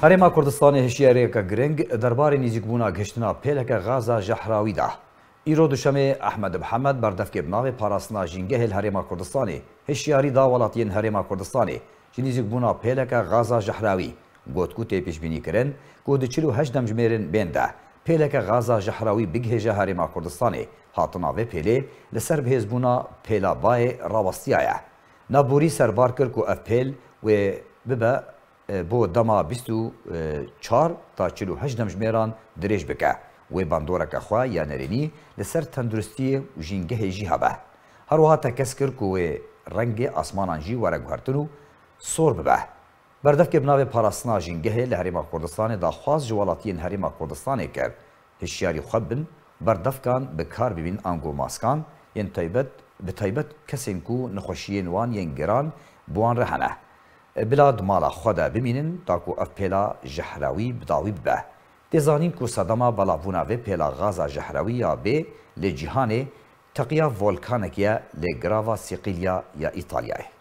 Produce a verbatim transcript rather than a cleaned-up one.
Herêma Kurdistanê hişyariyeke giring derbarê nêzîkbûna gihiştina pêleke gaza jehrawî da. Îro duşemê Ehmed Mihemed berdevkê bi navê parastina jîngehê li Herêma Kurdistanê hişyarî da welatiyên Herêma Kurdistanê ji nêzîkbûna pêleke gaza jehrawî. Got ku tê pêşbînîkirin ku di çil û heşt demjimêrin bên de pêleke gaza jehrawî bigihêje Herêma Kurdistanê. Hatina vê pêlê li ser bihêzbûna pêla bayê rawestiyaye. Navborî serbar kir ku ev pêl wê bibe e, bo dema bîst û çar ta çil û heşt demjimêran dirêj bike. Wê bandoreke xwe ya nerênî li ser tenduristiyê û jîngehê jî hebe. Her wiha tekez kir ku wê rengê asmanan jî were guhertin û sor bibe. Berdevkê bi navê parastina jîngehê li Herêma Kurdistanê daxwaz ji welatiyên Herêma Kurdistanê kir, hişyarî xwe bin, berdevkan bi kar bibîn ango maskan, yên taybet, bi taybet kesên ku nexweşiyên wan yên giran bi wan re hene. Bila di mala xwe de bimînin, ta ku ev pêla jehrewî bi dawî bibe. Tê zanîn ku sedema belavbûna vê pêla gaza jehrewî ya bê li cîhanê teqiya volkanekî ye li girava Sîqîlya ya Îtalyayê.